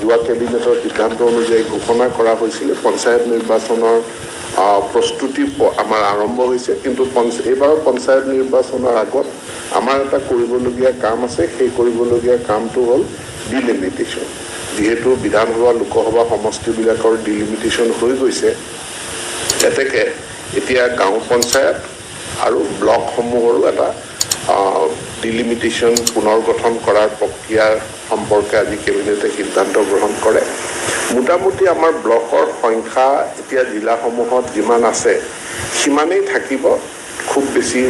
যোৱা কেবিনেটৰ সিদ্ধান্ত অনুযায়ী ঘোষণা কৰা হৈছিলে। পঞ্চায়ত নিৰ্বাচনৰ প্ৰস্তুতি আমাৰ আৰম্ভ হৈছে, কিন্তু এইবাৰৰ পঞ্চায়ত নিৰ্বাচনৰ আগত আমাৰ এটা কৰিবলগীয়া কাম আছে। সেই কৰিবলগীয়া কামটো হ'ল ডিলিমিটেশ্যন। যিহেতু বিধানসভা, লোকসভা সমষ্টিবিলাকৰ ডিলিমিটেশ্যন হৈ গৈছে, এতেকে এতিয়া গাঁও পঞ্চায়ত আৰু ব্লকসমূহৰো এটা ডিলিমিটেশ্যন পুনৰ গঠন কৰাৰ প্ৰক্ৰিয়াৰ সম্পৰ্কে আজি কেবিনেটে সিদ্ধান্ত গ্ৰহণ কৰে। মোটামুটি আমাৰ ব্লকৰ সংখ্যা এতিয়া জিলাসমূহত যিমান আছে সিমানেই থাকিব, খুব বেছি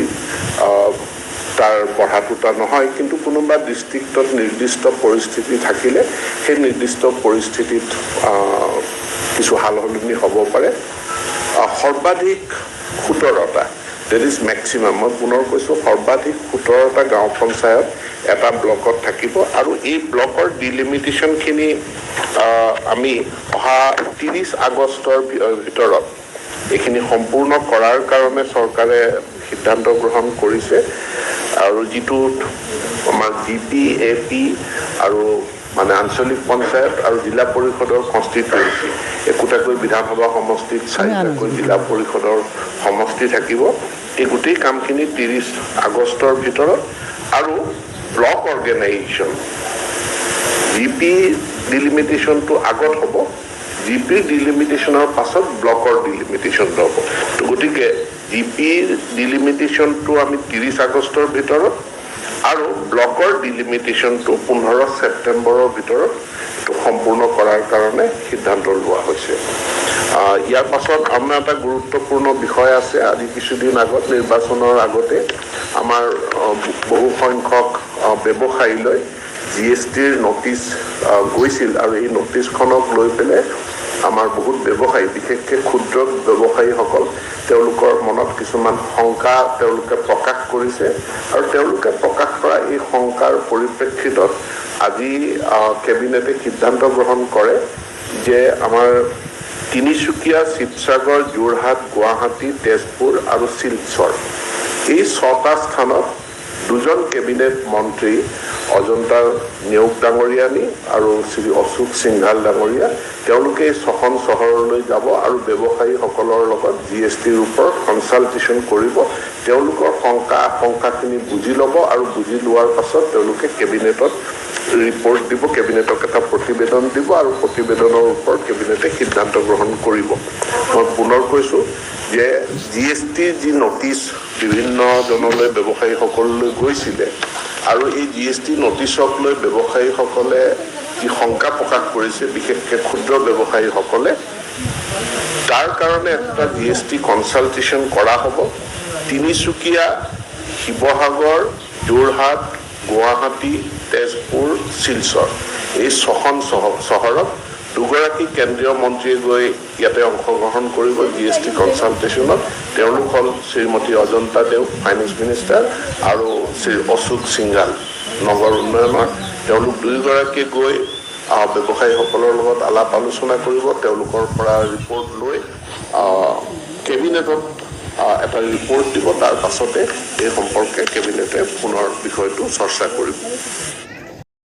তাৰ বঢ়া টুটা নহয়। কিন্তু কোনোবা ডিষ্ট্ৰিক্টত নিৰ্দিষ্ট পৰিস্থিতি থাকিলে সেই নিৰ্দিষ্ট পৰিস্থিতিত কিছু সাল সলনি হ'ব পাৰে। সৰ্বাধিক 17টা, that is maximum, মই পুনৰ কৈছোঁ, সৰ্বাধিক 17টা গাঁও পঞ্চায়ত এটা ব্লকত থাকিব। আৰু এই ব্লকৰ ডিলিমিটেশ্যনখিনি আমি অহা 30 আগষ্টৰ ভিতৰত এইখিনি সম্পূৰ্ণ কৰাৰ কাৰণে চৰকাৰে সিদ্ধান্ত গ্ৰহণ কৰিছে। আৰু যিটো আমাৰ জি পি, এ পি আৰু মানে আঞ্চলিক পঞ্চায়ত আৰু জিলা পৰিষদৰ কনষ্টিটুৱেঞ্চি, একোটাকৈ বিধানসভা সমষ্টিত 4টাকৈ জিলা পৰিষদৰ সমষ্টি থাকিব। এই গোটেই কামখিনি 30 আগষ্টৰ ভিতৰত আৰু ব্লক অৰ্গেনাইজেশ্যন জি পি ডিলিমিটেশ্যনটো আগত হ'ব, জি পিৰ ডিলিমিটেশ্যনৰ পাছত ব্লকৰ ডিলিমিটেশ্যনটো হ'ব। গতিকে জি পিৰ ডিলিমিটেশ্যনটো আমি 30 আগষ্টৰ ভিতৰত আৰু ব্লকৰ ডিলিমিটেশ্যনটো 15 ছেপ্টেম্বৰৰ ভিতৰত এইটো সম্পূৰ্ণ কৰাৰ কাৰণে সিদ্ধান্ত লোৱা হৈছে। ইয়াৰ পাছত আমাৰ এটা গুৰুত্বপূৰ্ণ বিষয় আছে। আজি কিছুদিন আগত নিৰ্বাচনৰ আগতে আমাৰ বহু সংখ্যক ব্যৱসায়ীলৈ জি এছ টিৰ নটিচ গৈছিল আৰু এই নটিচখনক লৈ পেলাই আমাৰ বহুত ব্যৱসায়ী, বিশেষকৈ ক্ষুদ্ৰ ব্যৱসায়ীসকল, তেওঁলোকৰ মনত কিছুমান শংকা তেওঁলোকে প্ৰকাশ কৰিছে। আৰু তেওঁলোকে প্ৰকাশ কৰা এই শংকাৰ পৰিপ্ৰেক্ষিতত আজি কেবিনেটে সিদ্ধান্ত গ্ৰহণ কৰে যে আমাৰ তিনিচুকীয়া, শিৱসাগৰ, যোৰহাট, গুৱাহাটী, তেজপুৰ আৰু শিলচৰ এই 6টা স্থানত 2জন কেবিনেট মন্ত্ৰী অজন্তা নেওগ ডাঙৰীয়ানী আৰু শ্ৰী অশোক সিংঘাল ডাঙৰীয়া, তেওঁলোকে এই 6খন চহৰলৈ যাব আৰু ব্যৱসায়ীসকলৰ লগত জি এছ টিৰ ওপৰত কনচালটেশ্যন কৰিব। তেওঁলোকৰ শংকা আশংকাখিনি বুজি ল'ব আৰু বুজি লোৱাৰ পাছত তেওঁলোকে কেবিনেটত ৰিপৰ্ট দিব, কেবিনেটক এটা প্ৰতিবেদন দিব আৰু প্ৰতিবেদনৰ ওপৰত কেবিনেটে সিদ্ধান্ত গ্ৰহণ কৰিব। মই পুনৰ কৈছোঁ যে জি এছ টিৰ যি নটিচ বিভিন্ন জনলৈ, ব্যৱসায়ীসকললৈ গৈছিলে আৰু এই জি এছ টি নটিচক লৈ ব্যৱসায়ীসকলে যি শংকা প্ৰকাশ কৰিছে, বিশেষকৈ ক্ষুদ্ৰ ব্যৱসায়ীসকলে, তাৰ কাৰণে এটা জি এছ টি কনচালটেশ্যন কৰা হ'ব। তিনিচুকীয়া, শিৱসাগৰ, যোৰহাট, গুৱাহাটী, তেজপুৰ, শিলচৰ এই 6খন চহৰত 2গৰাকী কেন্দ্ৰীয় মন্ত্ৰীয়ে গৈ ইয়াতে অংশগ্ৰহণ কৰিব জি এছ টি কনচালটেশ্যনত। তেওঁলোক হ'ল শ্ৰীমতী অজন্তা দেও, ফাইনেন্স মিনিষ্টাৰ, আৰু শ্ৰী অশোক সিংঘাল, নগৰ উন্নয়নৰ। তেওঁলোক দুয়োগৰাকীয়ে গৈ ব্যৱসায়ীসকলৰ লগত আলাপ আলোচনা কৰিব, তেওঁলোকৰ পৰা ৰিপৰ্ট লৈ কেবিনেটত এটা ৰিপৰ্ট দিব। তাৰ পাছতে এই সম্পৰ্কে কেবিনেটে পুনৰ বিষয়টো চৰ্চা কৰিব।